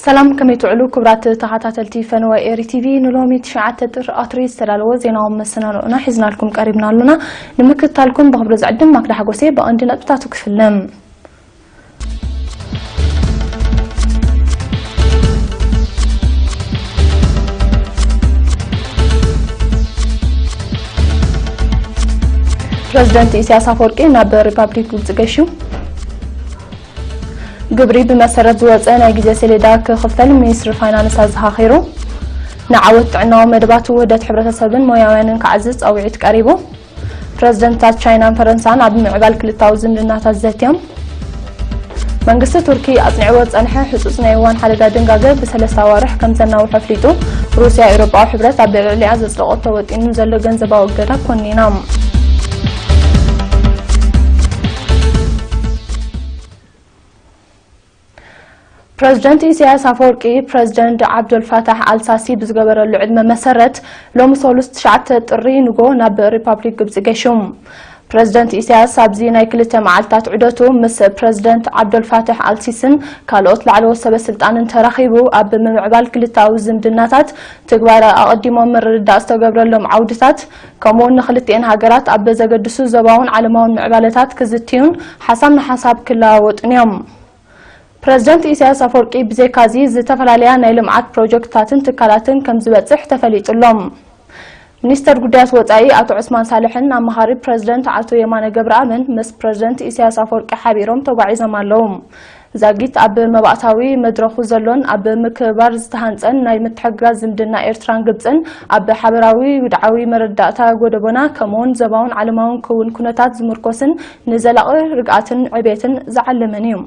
ሰላም፣ ከመይ ትውዕሉ ክቡራት ተኸታተልቲ ፈነወ ኤሪ ቲቪ? ንሎሚ ትሽዓተ ጥሪ ኣትሪ ዝተዳለወ ዜናዊ መሰናድኦና ሒዝናልኩም ቀሪብና ኣሎና። ንምክትታልኩም ብኽብሪ ዝዕድም ማክዳ ሓጎሴ። ብቐንዲ ነጥብታቱ ክፍልም። ፕረዚደንት ኢሳያስ ኣፈወርቂ ናብ ሪፓብሊክ ግብጺ ገሹ። ግብሪ ብመሰረት ዝወፀ ናይ ግዜ ሰሌዳ ክኽፈል ሚኒስትሪ ፋይናንስ ኣዘኻኺሩ። ንዓወት ጥዕናዊ መደባት ውህደት ሕብረተሰብን ሞያውያንን ክዓዝዝ ፃውዒት ቀሪቡ። ፕረዚደንታት ቻይናን ፈረንሳን ኣብ ምዕባል ክልታዊ ዝምድናታት ዘትዮም። መንግስቲ ቱርኪ ኣጽኒዕዎ ዝጸንሐ ህጹጽ ናይ እዋን ሓደጋ ድንጋገ ብሰለስተ ኣዋርሕ ከም ዘናውሖ ኣፍሊጡ። ሩስያ፣ ኤውሮጳዊ ሕብረት ኣብ ልዕሊኣ ዘጽደቖቶ ወጢኑ ዘሎ ገንዘባዊ እገዳ ኮኒና። ፕረዚደንት ኢሳያስ ኣፈወርቂ፣ ፕረዚደንት ዓብዶልፋታሕ ኣልሳሲ ብዝገበረሉ ዕድመ መሰረት፣ ሎሚ ሰሉስ ትሽዓተ ጥሪ ንጎ ናብ ሪፓብሊክ ግብጺ ገሹ። ፕረዚደንት ኢሳያስ ኣብዚ ናይ ክልተ መዓልታት ዑደቱ ምስ ፕረዚደንት ዓብዶልፋታሕ ኣልሲስን ካልኦት ላዕለዎት ሰበ ስልጣንን ተራኺቡ፣ ኣብ ምምዕባል ክልታዊ ዝምድናታት ትግባረ ኣቐዲሞም ምርድዳእ ዝተገብረሎም ዓውድታት፣ ከምኡውን ንክልቲኤን ሃገራት ኣብ ዘገድሱ ዞባውን ዓለማውን ምዕባለታት ክዝትዩን ሓሳብ ንሓሳብ ክለዋወጡን እዮም። ፕረዚደንት ኢሳያስ ኣፈወርቂ ብዘይካዚ ዝተፈላለያ ናይ ልምዓት ፕሮጀክትታትን ትካላትን ከም ዝበጽሕ ተፈሊጡ ኣሎ። ሚኒስተር ጉዳያት ወጻኢ ኣቶ ዑስማን ሳልሕን ኣማኻሪ ፕረዚደንት ኣቶ የማነ ገብረኣብን ምስ ፕረዚደንት ኢሳያስ ኣፈወርቂ ሓቢሮም ተጓዒዞም ኣለዉ። ዛጊት ኣብ መባእታዊ መድረኹ ዘሎን ኣብ ምክብባር ዝተሃንጸን ናይ ምትሕግጋዝ ዝምድና ኤርትራን ግብጽን ኣብ ሓበራዊ ውድዓዊ መረዳእታ ጎደቦና ከምኡውን ዞባውን ዓለማውን ክውን ኩነታት ዝምርኮስን ንዘላቒ ርግኣትን ዕቤትን ዝዓለመን እዩ።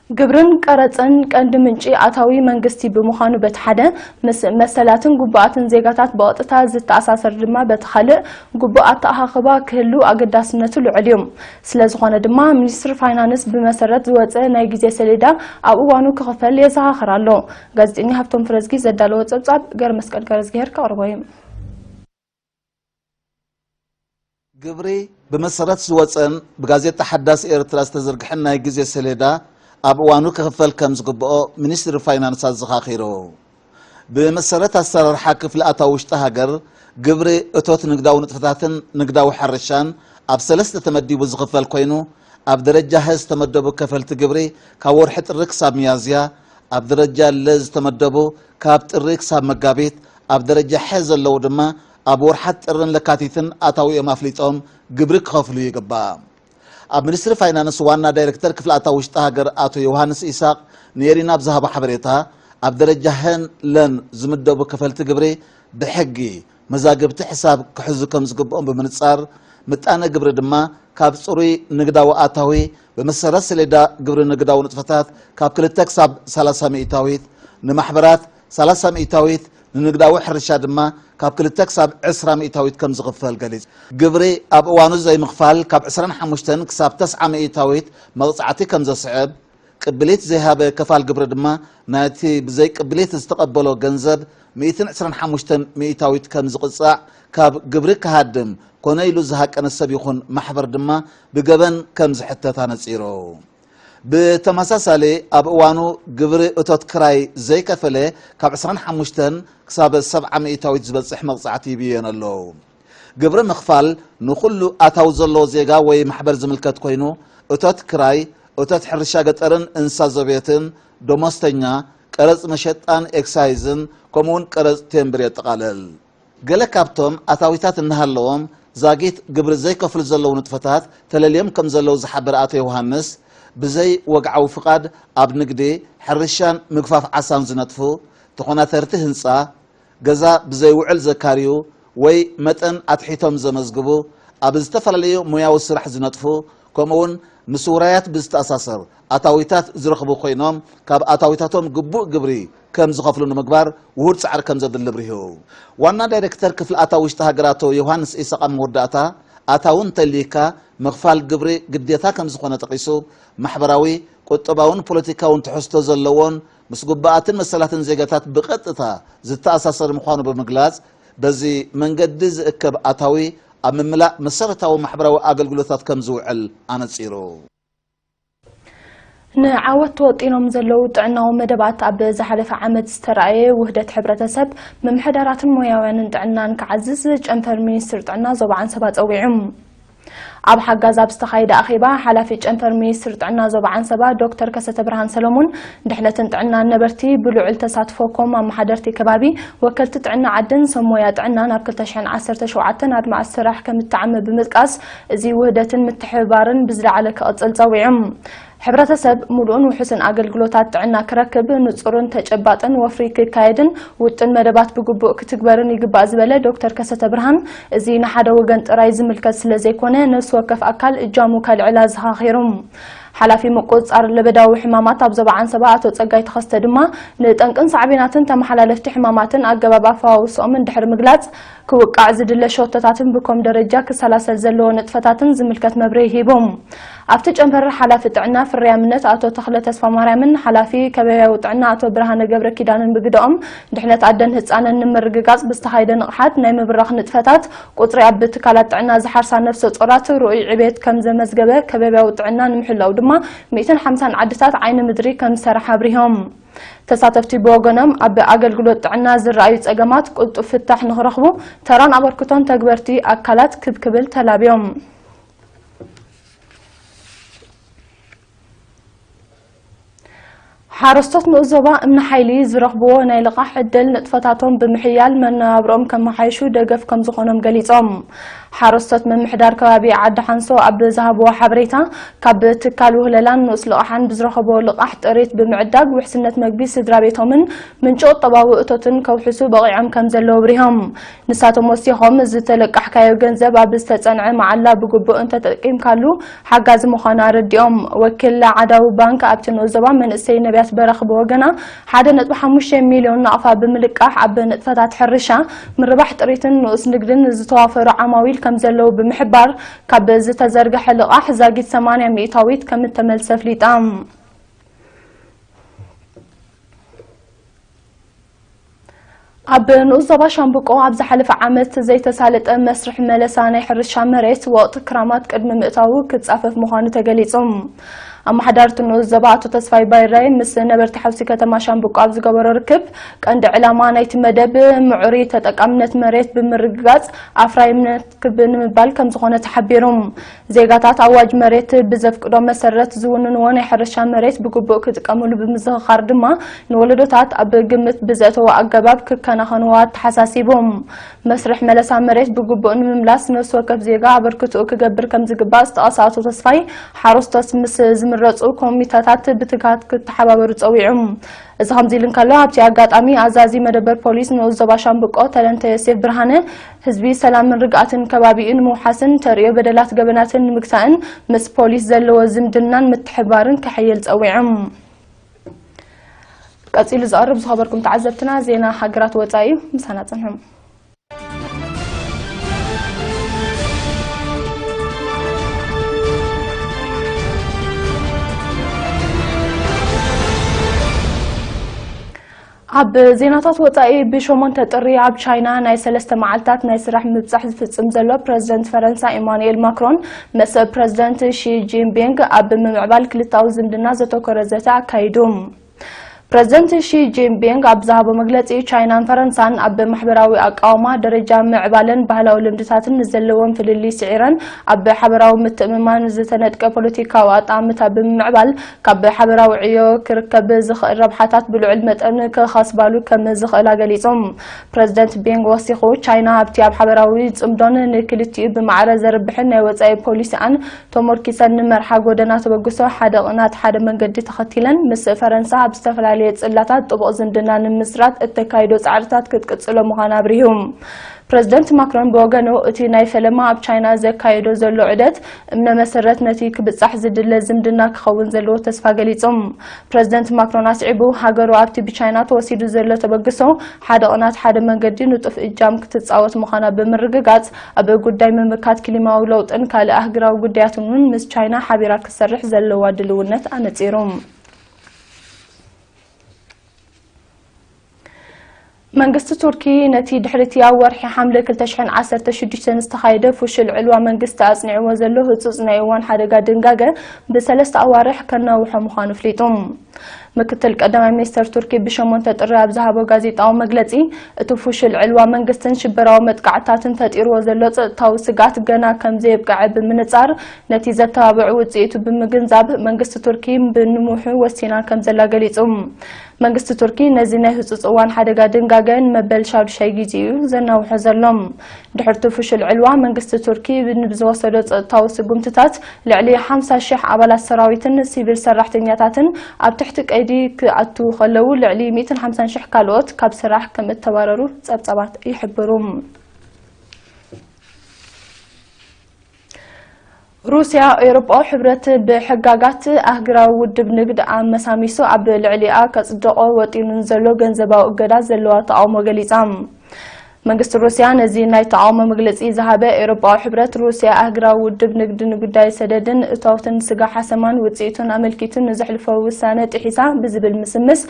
ግብርን ቀረጽን ቀንዲ ምንጪ ኣታዊ መንግስቲ ብምዃኑ በቲ ሓደ፣ ምስ መሰላትን ግቡኣትን ዜጋታት ብቐጥታ ዝተኣሳሰር ድማ በቲ ካልእ፣ ግቡእ ኣተኣኻኽባ ክህሉ ኣገዳስነቱ ልዑል እዩ። ስለ ዝኾነ ድማ፣ ሚኒስትሪ ፋይናንስ ብመሰረት ዝወጸ ናይ ግዜ ሰሌዳ ኣብ እዋኑ ክኽፈል የዘኻኽር ኣሎ። ጋዜጠኛ ሃብቶም ፍረዝጊ ዘዳለዎ ጸብጻብ ገረመስቀል ገረዝግሄር ከቕርቦ እዩ። ግብሪ ብመሰረት ዝወጸን ብጋዜጣ ሓዳስ ኤርትራ ዝተዘርግሐን ናይ ግዜ ሰሌዳ ኣብ እዋኑ ክኽፈል ከም ዝግብኦ ሚኒስትሪ ፋይናንስ ኣዘኻኺሩ። ብመሰረት ኣሰራርሓ ክፍሊ ኣታዊ ውሽጢ ሃገር፣ ግብሪ፣ እቶት ንግዳዊ ንጥፈታትን ንግዳዊ ሕርሻን ኣብ ሰለስተ ተመዲቡ ዝኽፈል ኮይኑ፣ ኣብ ደረጃ ሀ ዝተመደቡ ከፈልቲ ግብሪ ካብ ወርሒ ጥሪ ክሳብ ሚያዝያ፣ ኣብ ደረጃ ለ ዝተመደቡ ካብ ጥሪ ክሳብ መጋቢት፣ ኣብ ደረጃ ሐ ዘለዉ ድማ ኣብ ወርሓት ጥርን ለካቲትን ኣታዊኦም ኣፍሊጦም ግብሪ ክኸፍሉ ይግባእ። ኣብ ሚኒስትሪ ፋይናንስ ዋና ዳይሬክተር ክፍሊ ኣታዊ ውሽጢ ሃገር ኣቶ ዮሃንስ ኢሳቕ ንኤሪና ኣብ ዝሃቦ ሓበሬታ፣ ኣብ ደረጃ ሀን ለን ዝምደቡ ከፈልቲ ግብሪ ብሕጊ መዛግብቲ ሕሳብ ክሕዙ ከም ዝግብኦም ብምንጻር፣ ምጣነ ግብሪ ድማ ካብ ጽሩይ ንግዳዊ ኣታዊ ብመሰረት ሰሌዳ ግብሪ ንግዳዊ ንጥፈታት ካብ ክልተ ክሳብ ሰላሳ ሚእታዊት፣ ንማሕበራት ሰላሳ ሚእታዊት፣ ንንግዳዊ ሕርሻ ድማ ካብ ክልተ ክሳብ ዕስራ ሚእታዊት ከም ዝኽፈል ገሊጹ። ግብሪ ኣብ እዋኑ ዘይምኽፋል ካብ ዕስራን ሓሙሽተን ክሳብ ተስዓ ሚእታዊት መቕጻዕቲ ከም ዘስዕብ፣ ቅብሊት ዘይሃበ ከፋል ግብሪ ድማ ናይቲ ብዘይ ቅብሊት ዝተቐበሎ ገንዘብ ሚእትን ዕስራን ሓሙሽተን ሚእታዊት ከም ዝቕጻዕ፣ ካብ ግብሪ ክሃድም ኮነ ኢሉ ዝሃቀነ ሰብ ይኹን ማሕበር ድማ ብገበን ከም ዝሕተት ኣነጺሩ። ብተመሳሳሊ፣ ኣብ እዋኑ ግብሪ እቶት ክራይ ዘይከፈለ ካብ ዕስራን ሓሙሽተን ክሳብ ሰብዓ ሚእታዊት ዝበጽሕ መቕጻዕቲ ይብየን ኣሎ። ግብሪ ምኽፋል ንኹሉ ኣታዊ ዘለዎ ዜጋ ወይ ማሕበር ዝምልከት ኮይኑ፣ እቶት ክራይ፣ እቶት ሕርሻ ገጠርን እንስሳ ዘቤትን፣ ደሞዝተኛ፣ ቀረጽ መሸጣን ኤክሳይዝን፣ ከምኡውን ቀረጽ ቴምብር የጠቓልል። ገለ ካብቶም ኣታዊታት እናሃለዎም ዛጊት ግብሪ ዘይከፍሉ ዘለዉ ንጥፈታት ተለልዮም ከም ዘለዉ ዝሓበረ ኣቶ ዮሃንስ፣ ብዘይ ወግዓዊ ፍቓድ ኣብ ንግዲ፣ ሕርሻን ምግፋፍ ዓሳን ዝነጥፉ፣ ተኾናተርቲ ህንጻ፣ ገዛ ብዘይ ውዕል ዘካርዩ ወይ መጠን ኣትሒቶም ዘመዝግቡ፣ ኣብ ዝተፈላለዩ ሞያዊ ስራሕ ዝነጥፉ፣ ከምኡውን ምስ ውራያት ብዝተኣሳሰር ኣታዊታት ዝረኽቡ ኮይኖም፣ ካብ ኣታዊታቶም ግቡእ ግብሪ ከም ዝኸፍሉ ንምግባር ውሁድ ጻዕሪ ከም ዘድሊ ኣብሪሁ። ዋና ዳይሬክተር ክፍሊ ኣታዊ ውሽጢ ሃገር ኣቶ ዮሃንስ ኢሳቕ ኣብ መወዳእታ፣ ኣታዊ እንተልይካ ምኽፋል ግብሪ ግዴታ ከም ዝኾነ ጠቒሱ፣ ማሕበራዊ፣ ቁጠባውን ፖለቲካውን ትሕዝቶ ዘለዎን ምስ ግቡኣትን መሰላትን ዜጋታት ብቐጥታ ዝተኣሳሰር ምዃኑ ብምግላጽ፣ በዚ መንገዲ ዝእከብ ኣታዊ ኣብ ምምላእ መሰረታዊ ማሕበራዊ ኣገልግሎታት ከም ዝውዕል ኣነጺሩ። ንዓወት ተወጢኖም ዘለዉ ጥዕናዊ መደባት ኣብ ዝሓለፈ ዓመት ዝተራእየ ውህደት ሕብረተሰብ፣ ምምሕዳራትን ሞያውያንን ጥዕናን ክዓዝዝ ጨንፈር ሚኒስትር ጥዕና ዞባ ዓንሰባ ጸዊዑ። ኣብ ሓጋዝ ኣብ ዝተኻየደ ኣኼባ፣ ሓላፊ ጨንፈር ሚኒስትር ጥዕና ዞባ ዓንሰባ ዶክተር ከሰተ ብርሃን ሰለሙን፣ ድሕነትን ጥዕናን ነበርቲ ብልዑል ተሳትፎ ኮም ኣመሓደርቲ ከባቢ፣ ወከልቲ ጥዕና ዓድን ሰብ ሞያ ጥዕናን ኣብ ክልተ ሽሕን ዓሰርተ ሸውዓተን ኣድማዒ ስራሕ ከም እተዓመ ብምጥቃስ፣ እዚ ውህደትን ምትሕብባርን ብዝለዓለ ክቕጽል ጸዊዖም። ሕብረተሰብ ምሉእን ውሑስን ኣገልግሎታት ጥዕና ክረክብ፣ ንጹርን ተጨባጥን ወፍሪ ክካየድን ውጥን መደባት ብግቡእ ክትግበርን ይግባእ ዝበለ ዶክተር ከሰተ ብርሃን፣ እዚ ንሓደ ወገን ጥራይ ዝምልከት ስለ ዘይኮነ፣ ነፍሲ ወከፍ ኣካል እጃሙ ከልዕል ኣዘኻኺሩ። ሓላፊ ምቁጽጻር ለበዳዊ ሕማማት ኣብ ዞባ ዓንሰባ ኣቶ ጸጋይ ተኸስተ ድማ፣ ንጠንቅን ሳዕቤናትን ተመሓላለፍቲ ሕማማትን ኣገባብ ኣፈዋውስኦምን ድሕሪ ምግላጽ፣ ክውቃዕ ዝድለ ሸቶታትን ብኮም ደረጃ ክሰላሰል ዘለዎ ንጥፈታትን ዝምልከት መብርሂ ሂቡ። ኣብቲ ጨንፈር ሓላፊ ጥዕና ፍርያምነት ኣቶ ተኽለ ተስፋማርያምን ሓላፊ ከባብያዊ ጥዕና ኣቶ ብርሃነ ገብረ ኪዳንን ብግደኦም፣ ድሕነት ኣደን ህጻንን ንምርግጋጽ ብዝተኻየደ ንቕሓት ናይ ምብራኽ ንጥፈታት፣ ቁጽሪ ኣብ ትካላት ጥዕና ዝሓርሳ ነፍሰ ጾራት ርኡይ ዕቤት ከም ዘመዝገበ፣ ከባብያዊ ጥዕና ንምሕላው ድማ ሚእትን ሓምሳን ዓድታት ዓይኒ ምድሪ ከም ዝሰርሓ ኣብሪሆም። ተሳተፍቲ ብወገኖም፣ ኣብ ኣገልግሎት ጥዕና ዝረኣዩ ጸገማት ቅልጡፍ ፍታሕ ንኽረኽቡ ተራን ኣበርክቶን ተግበርቲ ኣካላት ክብ ክብል ተላብዮም። ሓረስቶት ንኡስ ዞባ እምኒ ሓይሊ ዝረኽብዎ ናይ ልቓሕ ዕድል ንጥፈታቶም ብምሕያል መነባብሮኦም ከመሓይሹ ደገፍ ከም ዝኾኖም ገሊጾም። ሓረስቶት ምምሕዳር ከባቢ ዓዲ ሓንሶ ኣብ ዝሃብዎ ሓበሬታ፣ ካብ ትካል ውህለላን ንኡስ ልቓሕን ብዝረኸብዎ ልቓሕ ጥሪት ብምዕዳግ ውሕስነት መግቢ ስድራ ቤቶምን ምንጪ ቁጠባዊ እቶትን ከውሕሱ በቒዖም ከም ዘለዉ ኣብሪሆም። ንሳቶም ወሲኾም፣ ዝተለቃሕካዮ ገንዘብ ኣብ ዝተጸንዐ መዓላ ብግቡእ እንተተጠቂምካሉ ሓጋዚ ምዃኑ ኣረዲኦም። ወኪል ዓዳዊ ባንክ ኣብቲ ንኡስ ዞባ መንእሰይ ነቢያት በራኺ ብወገና፣ ሓደ ነጥቢ ሓሙሽተ ሚልዮን ናቕፋ ብምልቃሕ ኣብ ንጥፈታት ሕርሻ፣ ምርባሕ ጥሪትን ንኡስ ንግድን ዝተዋፈሩ ዓማዊል ከም ዘለዉ ብምሕባር፣ ካብ ዝተዘርግሐ ልቓሕ ዛጊት ሰማንያ ሚእታዊት ከም እተመልሰ ኣፍሊጣ። ኣብ ንኡስ ዞባ ሻምብቆ ኣብ ዝሓለፈ ዓመት ዘይተሳለጠ መስርሕ መለሳ ናይ ሕርሻ መሬት ወቕቲ ክራማት ቅድሚ ምእታዉ ክጻፈፍ ምዃኑ ተገሊጹ። ኣመሓዳርቲ ንኡስ ዞባ ኣቶ ተስፋይ ባይራይ ምስ ነበርቲ ሓውሲ ከተማ ሻምብቆ ኣብ ዝገበሮ ርክብ፣ ቀንዲ ዕላማ ናይቲ መደብ ምዕሩይ ተጠቃምነት መሬት ብምርግጋጽ ኣፍራይነት ክብ ንምባል ከም ዝኾነ ተሓቢሩ። ዜጋታት ኣዋጅ መሬት ብዘፍቅዶ መሰረት ዝውንንዎ ናይ ሕርሻ መሬት ብግቡእ ክጥቀምሉ ብምዝኽኻር ድማ፣ ንወለዶታት ኣብ ግምት ብዘእተወ ኣገባብ ክከናኸንዎ ኣተሓሳሲቡ። መስርሕ መለሳ መሬት ብግቡእ ንምምላስ ነፍሲ ወከፍ ዜጋ ኣበርክትኡ ክገብር ከም ዝግባእ ዝጠቐሰ ኣቶ ተስፋይ፣ ሓረስቶት ምስ ዝምረጹ ኮሚታታት ብትግሃት ክተሓባበሩ ጸዊዑ። እዚ ከምዚ ኢሉ እንከሎ፣ ኣብቲ ኣጋጣሚ ኣዛዚ መደበር ፖሊስ ንኡስ ዞባ ሻምብቆ ተለንተ ዮሴፍ ብርሃነ፣ ህዝቢ ሰላምን ርግኣትን ከባቢኡ ንምውሓስን ተርእዮ በደላት ገበናትን ንምግታእን ምስ ፖሊስ ዘለዎ ዝምድናን ምትሕብባርን ከሐይል ጸዊዖም። ቀጺሉ ዝቐርብ ዝኸበርኩም ተዓዘብትና ዜና ሃገራት ወጻኢ እዩ። ምሳና ጽንሑ። ኣብ ዜናታት ወጻኢ፣ ብሸሞንተ ጥሪ ኣብ ቻይና ናይ ሰለስተ መዓልታት ናይ ስራሕ ምብጻሕ ዝፍጽም ዘሎ ፕረዚደንት ፈረንሳ ኢማኑኤል ማክሮን ምስ ፕረዚደንት ሺ ጂንፒንግ ኣብ ምምዕባል ክልታዊ ዝምድና ዘተኮረ ዘተ ኣካይዱ። ፕረዚደንት ሺ ጂንፒንግ ኣብ ዝሃቦ መግለጺ፣ ቻይናን ፈረንሳን ኣብ ማሕበራዊ ኣቃውማ፣ ደረጃ ምዕባለን ባህላዊ ልምድታትን ንዘለዎም ፍልልይ ስዒረን፣ ኣብ ሓበራዊ ምትእምማን ዝተነድቀ ፖለቲካዊ ኣጠማምታ ብምምዕባል፣ ካብ ሓበራዊ ዕዮ ክርከብ ዝኽእል ረብሓታት ብልዑል መጠን ክኸስባሉ ከም ዝኽእላ ገሊጾም። ፕረዚደንት ቢንግ ወሲኹ፣ ቻይና ኣብቲ ኣብ ሓበራዊ ጽምዶን ንክልቲኡ ብማዕረ ዘርብሕን ናይ ወጻኢ ፖሊሲኣን ተመርኪሰን ንመርሓ ጎደና ተበግሶ ሓደ ቅናት ሓደ መንገዲ ተኸቲለን ምስ ፈረንሳ ኣብ ዝተፈላለየ ጽላታት ጥቡቕ ዝምድና ንምስራት እተካይዶ ጻዕርታት ክትቅጽሎ ምዃና ኣብሪሁ። ፕረዚደንት ማክሮን ብወገኑ፣ እቲ ናይ ፈለማ ኣብ ቻይና ዘካየዶ ዘሎ ዑደት እምነ መሰረት ነቲ ክብጻሕ ዝድለ ዝምድና ክኸውን ዘለዎ ተስፋ ገሊጹ። ፕረዚደንት ማክሮን ኣስዒቡ፣ ሃገሩ ኣብቲ ብቻይና ተወሲዱ ዘሎ ተበግሶ ሓደ ቅናት ሓደ መንገዲ ንጡፍ እጃም ክትጻወት ምዃና ብምርግጋጽ፣ ኣብ ጉዳይ ምምካት ክሊማዊ ለውጥን ካልእ ኣህጉራዊ ጉዳያትን እውን ምስ ቻይና ሓቢራ ክትሰርሕ ዘለዋ ድልውነት ኣነጺሩ። መንግስቲ ቱርኪ ነቲ ድሕሪቲ ኣብ ወርሒ ሓምለ ክልተ ሽሕን ዓሰርተ ሽዱሽተን ዝተኻየደ ፍሹል ዕልዋ መንግስቲ ኣጽኒዕዎ ዘሎ ህጹጽ ናይ እዋን ሓደጋ ድንጋገ ብሰለስተ ኣዋርሕ ከናውሖ ምዃኑ ኣፍሊጡ። ምክትል ቀዳማይ ሚኒስተር ቱርኪ ብሸሞንተ ጥሪ ኣብ ዝሃቦ ጋዜጣዊ መግለጺ፣ እቲ ፍሹል ዕልዋ መንግስትን ሽበራዊ መጥቃዕትታትን ፈጢርዎ ዘሎ ጸጥታዊ ስግኣት ገና ከም ዘየብቅዐ ብምንጻር፣ ነቲ ዘተባብዕ ውጽኢቱ ብምግንዛብ መንግስቲ ቱርኪ ብንምውሑ ወሲና ከም ዘላ ገሊጹ። መንግስቲ ቱርኪ ነዚ ናይ ህጹጽ እዋን ሓደጋ ድንጋገ ንመበል ሻዱሻይ ግዜ እዩ ዘናውሖ ዘሎ። ድሕርቲ ፍሹል ዕልዋ መንግስቲ ቱርኪ ንብዝወሰዶ ጸጥታዊ ስጉምትታት ልዕሊ ሓምሳ ሽሕ ኣባላት ሰራዊትን ሲቪል ሰራሕተኛታትን ኣብ ትሕቲ ቀይዲ ክኣትዉ ከለዉ፣ ልዕሊ ሚእትን ሓምሳን ሽሕ ካልኦት ካብ ስራሕ ከም እተባረሩ ጸብጻባት ይሕብሩ። ሩስያ፣ ኤውሮጳዊ ሕብረት ብሕጋጋት ኣህግራዊ ውድብ ንግድ ኣመሳሚሱ ኣብ ልዕሊኣ ከጽድቖ ወጢኑን ዘሎ ገንዘባዊ እገዳ ዘለዋ ተቓውሞ ገሊጻ። መንግስቲ ሩስያ ነዚ ናይ ተቓውሞ መግለጺ ዝሃበ፣ ኤውሮጳዊ ሕብረት ሩስያ ኣህግራዊ ውድብ ንግዲ ንጉዳይ ሰደድን እታወትን ስጋ ሓሰማን ውጽኢቱን ኣመልኪቱ ንዘሕልፎ ውሳነ ጥሒሳ ብዝብል ምስምስ፣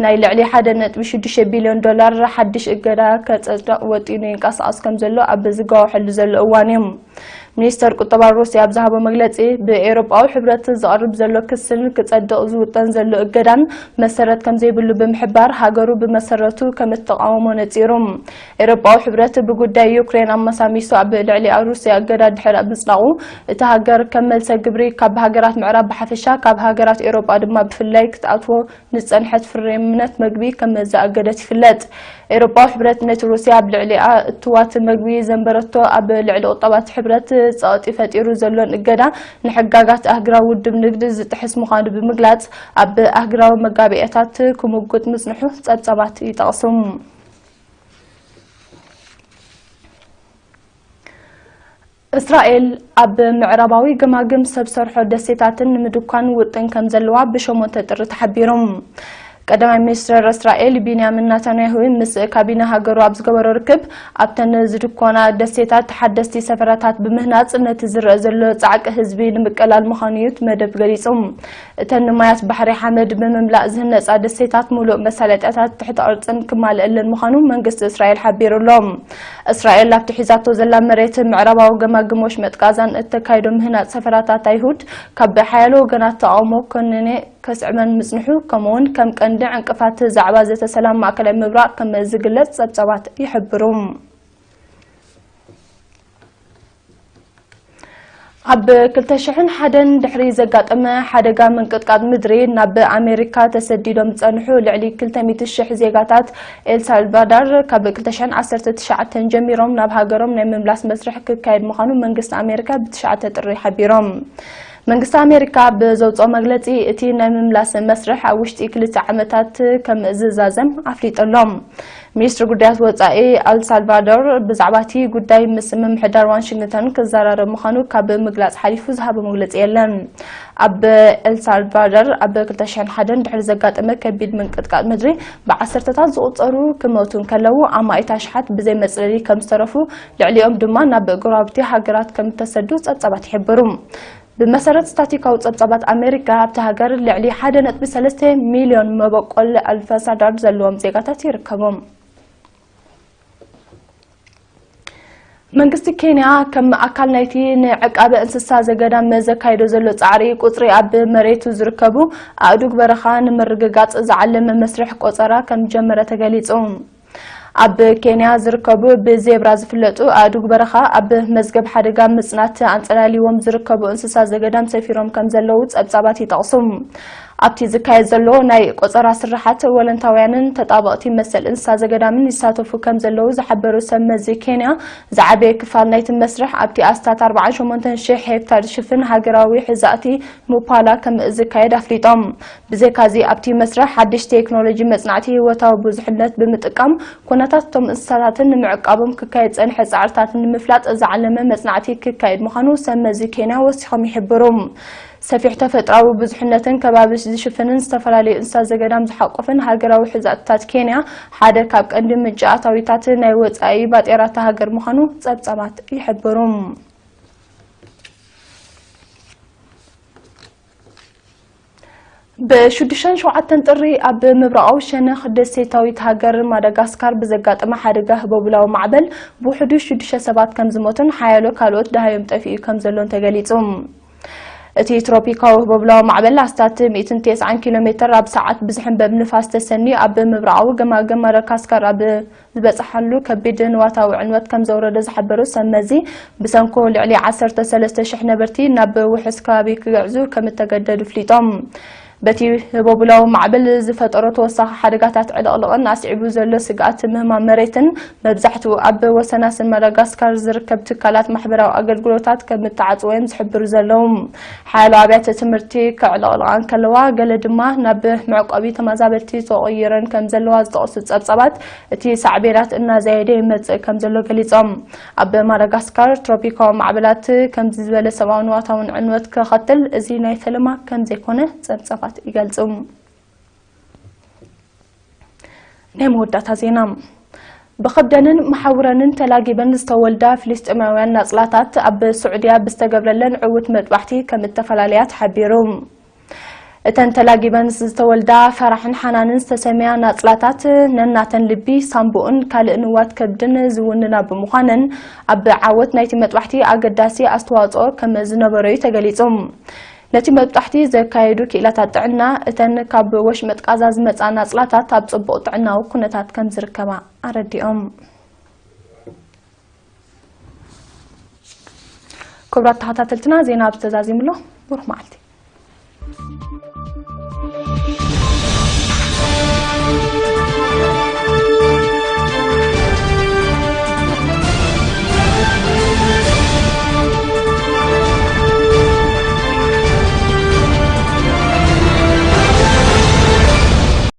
ናይ ልዕሊ ሓደ ነጥቢ ሽዱሽተ ቢልዮን ዶላር ሓድሽ እገዳ ከጸድቕ ወጢኑ ይንቀሳቐስ ከም ዘሎ ኣብ ዝጋወሐሉ ዘሎ እዋን እዩ። ሚኒስተር ቁጠባ ሩስያ ኣብ ዝሃቦ መግለጺ፣ ብኤውሮጳዊ ሕብረት ዝቐርብ ዘሎ ክስን ክጸድቕ ዝውጠን ዘሎ እገዳን መሰረት ከም ዘይብሉ ብምሕባር፣ ሃገሩ ብመሰረቱ ከም እትቃወሞ ነጺሩ። ኤውሮጳዊ ሕብረት ብጉዳይ ዩክሬን ኣመሳሚሱ ኣብ ልዕሊኣ ሩስያ እገዳ ድሕሪ ምጽዳቑ፣ እታ ሃገር ከም መልሰ ግብሪ ካብ ሃገራት ምዕራብ ብሓፈሻ፣ ካብ ሃገራት ኤውሮጳ ድማ ብፍላይ ክትኣትዎ ንዝጸንሐት ፍሬምነት መግቢ ከም ዘኣገደት ይፍለጥ። ኤውሮጳዊ ሕብረት ነቲ ሩስያ ኣብ ልዕሊኣ እትዋት መግቢ ዘንበረቶ ኣብ ልዕሊ ቁጠባ እቲ ሕብረት ጸቕጢ ፈጢሩ ዘሎን እገዳ ንሕጋጋት ኣህግራዊ ውድብ ንግዲ ዝጥሕስ ምዃኑ ብምግላጽ፣ ኣብ ኣህግራዊ መጋቢያታት ክምጉት ምጽንሑ ጸብጻባት ይጠቕሱ። እስራኤል ኣብ ምዕራባዊ ገማግም ሰብ ሰርሖ ደሴታትን ንምድኳን ውጥን ከም ዘለዋ ብሸሞንተ ጥሪ ተሓቢሩ። ቀዳማይ ሚኒስትር እስራኤል ቢንያሚን ናታንያሁ ምስ ካቢነ ሃገሩ ኣብ ዝገበሮ ርክብ፣ ኣብተን ዝድኮና ደሴታት ሓደስቲ ሰፈራታት ብምህናጽ ነቲ ዝረአ ዘሎ ጻዕቂ ህዝቢ ንምቅላል ምዃኑ እዩ እቲ መደብ ገሊጹ። እተን ንማያት ባሕሪ ሓመድ ብምምላእ ዝህነጻ ደሴታት፣ ምሉእ መሳለጥያታት ትሕተ ቅርጽን ክማልአለን ምዃኑ መንግስቲ እስራኤል ሓቢሩ ኣሎ። እስራኤል ኣብቲ ሒዛቶ ዘላ መሬት ምዕራባዊ ገማግም ወሽመጥ ጋዛን እተካይዶ ምህናጽ ሰፈራታት ኣይሁድ፣ ካብ ሓያሎ ወገናት ተቓውሞ ኮነነ ከስዕበን ምጽንሑ፣ ከምኡውን ከም ቀንዲ ዕንቅፋት ዛዕባ ዘተ ሰላም ማእከላይ ምብራቕ ከም ዝግለጽ ጸብጻባት ይሕብሩ። ኣብ ክልተ ሽሕን ሓደን ድሕሪ ዘጋጠመ ሓደጋ ምንቅጥቃጥ ምድሪ፣ ናብ ኣሜሪካ ተሰዲዶም ዝጸንሑ ልዕሊ ክልተ ሚእቲ ሽሕ ዜጋታት ኤልሳልቫዳር፣ ካብ ክልተ ሽሕን ዓሰርተ ትሽዓተን ጀሚሮም ናብ ሃገሮም ናይ ምምላስ መስርሕ ክካየድ ምዃኑ መንግስቲ ኣሜሪካ ብትሽዓተ ጥሪ ሓቢሮም። መንግስቲ ኣሜሪካ ብዘውፅኦ መግለፂ፣ እቲ ናይ ምምላስ መስርሕ ኣብ ውሽጢ ክልተ ዓመታት ከም ዝዛዘም ኣፍሊጡ ኣሎ። ሚኒስትሪ ጉዳያት ወጻኢ ኣልሳልቫዶር ብዛዕባ እቲ ጉዳይ ምስ ምምሕዳር ዋሽንግተን ክዘራረብ ምዃኑ ካብ ምግላጽ ሓሊፉ ዝሃቦ መግለጺ የለን። ኣብ ኤልሳልቫዶር ኣብ ክልተ ሽሕን ሓደን ድሕሪ ዘጋጠመ ከቢድ ምንቅጥቃጥ ምድሪ፣ ብዓሰርተታት ዝቑጸሩ ክመቱ እንከለዉ፣ ኣማኢት ኣሽሓት ብዘይ መጽለሊ ከም ዝተረፉ፣ ልዕሊኦም ድማ ናብ ጎረባብቲ ሃገራት ከም እተሰዱ ጸብጻባት ይሕብሩ። ብመሰረት ስታቲካዊ ጸብጻባት ኣሜሪካ፣ ኣብታ ሃገር ልዕሊ ሓደ ነጥቢ ሰለስተ ሚልዮን መበቆል ኣልፋሳዳር ዘለዎም ዜጋታት ይርከቡ። መንግስቲ ኬንያ፣ ከም ኣካል ናይቲ ንዕቃበ እንስሳ ዘገዳም ዘካይዶ ዘሎ ጻዕሪ፣ ቁጽሪ ኣብ መሬቱ ዝርከቡ ኣእዱግ በረኻ ንምርግጋጽ ዝዓለመ መስርሕ ቆጸራ ከም ዝጀመረ ተገሊጹ። ኣብ ኬንያ ዝርከቡ ብዜብራ ዝፍለጡ ኣእዱግ በረኻ፣ ኣብ መዝገብ ሓደጋ ምጽናት ኣንጸላልይዎም ዝርከቡ እንስሳ ዘገዳም ሰፊሮም ከም ዘለዉ ጸብጻባት ይጠቕሱ። ኣብቲ ዝካየድ ዘሎ ናይ ቆጸራ ስርሓት፣ ወለንታውያንን ተጣበቕቲ መሰል እንስሳ ዘገዳምን ይሳተፉ ከም ዘለዉ ዝሓበሩ ሰብ መዚ ኬንያ፣ ዝዓበየ ክፋል ናይቲ መስርሕ ኣብቲ ኣስታት ኣርባዓን ሸሞንተን ሽሕ ሄክታር ዝሽፍን ሃገራዊ ሕዛእቲ ሙፓላ ከም ዝካየድ ኣፍሊጦም። ብዘይካዚ፣ ኣብቲ መስርሕ ሓድሽ ቴክኖሎጂ መጽናዕቲ ህይወታዊ ብዙሕነት ብምጥቃም፣ ኩነታት እቶም እንስሳታትን ንምዕቃቦም ክካየድ ዝጸንሐ ጻዕርታትን ንምፍላጥ ዝዓለመ መጽናዕቲ ክካየድ ምዃኑ ሰብ መዚ ኬንያ ወሲኾም ይሕብሩ። ሰፊሕ ተፈጥሮኣዊ ብዙሕነትን ከባቢ ዝሽፍንን ዝተፈላለዩ እንስሳ ዘገዳም ዝሓቆፈን ሃገራዊ ሕዛእትታት ኬንያ፣ ሓደ ካብ ቀንዲ ምንጪ ኣታዊታት ናይ ወጻኢ ባጤራ እታ ሃገር ምዃኑ ጸብጻባት ይሕብሩ። ብሽዱሽተን ሸውዓተን ጥሪ ኣብ ምብራቓዊ ሸነኽ ደሴታዊት ሃገር ማዳጋስካር ብዘጋጠመ ሓደጋ ህቦብላዊ ማዕበል ብውሕዱ ሽዱሽተ ሰባት ከም ዝሞቱን ሓያሎ ካልኦት ደሃዮም ጠፊኡ ከም ዘሎን ተገሊጹ። እቲ ትሮፒካዊ ህቦብላዊ ማዕበል ኣስታት ሚእትን ተስዓን ኪሎ ሜትር ኣብ ሰዓት ብዝሕንበብ ንፋስ ተሰንዩ ኣብ ምብራቓዊ ገማግም ማዳጋስካር ኣብ ዝበጽሓሉ ከቢድ ንዋታዊ ዕንወት ከም ዘውረደ ዝሓበሩ ሰብ መዚ፣ ብሰንኩ ልዕሊ ዓሰርተ ሰለስተ ሽሕ ነበርቲ ናብ ውሑስ ከባቢ ክግዕዙ ከም እተገደዱ ኣፍሊጦም። በቲ ህቦብላዊ ማዕበል ዝፈጠሮ ተወሳኺ ሓደጋታት ዕልቕልቕን ኣስዒቡ ዘሎ ስግኣት ምህማም መሬትን መብዛሕትኡ ኣብ ወሰናስን ማዳጋስካር ዝርከብ ትካላት ማሕበራዊ ኣገልግሎታት ከም እተዓጽወ እዮም ዝሕብሩ ዘለዉ። ሓያሎ ኣብያተ ትምህርቲ ከዕለቕልቓ እንከለዋ፣ ገለ ድማ ናብ መዕቆቢ ተመዛበልቲ ተቐይረን ከም ዘለዋ ዝጠቕሱ ጸብጻባት፣ እቲ ሳዕቤናት እናዘየደ ይመጽእ ከም ዘሎ ገሊጾም። ኣብ ማዳጋስካር ትሮፒካዊ ማዕበላት ከምዚ ዝበለ ሰብኣውን ንዋታውን ዕንወት ከኸትል እዚ ናይ ፈለማ ከም ዘይኮነ ጸብጻባት ይገልጹ። ናይ መወዳእታ ዜና። ብኸብደንን መሓውረንን ተላጊበን ዝተወልዳ ፍልስጤማውያን ናጽላታት ኣብ ስዑድያ ብዝተገብረለን ዕዉት መጥባሕቲ ከም እተፈላለያ ተሓቢሩ። እተን ተላጊበን ዝተወልዳ ፈራሕን ሓናንን ዝተሰምያ ናጽላታት ነናተን ልቢ፣ ሳምቡእን ካልእ ንዋት ከብድን ዝውንና ብምዃነን ኣብ ዓወት ናይቲ መጥባሕቲ ኣገዳሲ ኣስተዋጽኦ ከም ዝነበሮ እዩ ተገሊጹ። ነቲ መጥባሕቲ ዘካየዱ ክኢላታት ጥዕና፣ እተን ካብ ወሽመጥ ቃዛ ዝመጻ ናጽላታት ኣብ ጽቡቕ ጥዕናዊ ኩነታት ከም ዝርከባ ኣረዲኦም። ክቡራት ተኸታተልትና፣ ዜና ኣብዚ ተዛዚሙ ኣሎ። ብሩኽ መዓልቲ።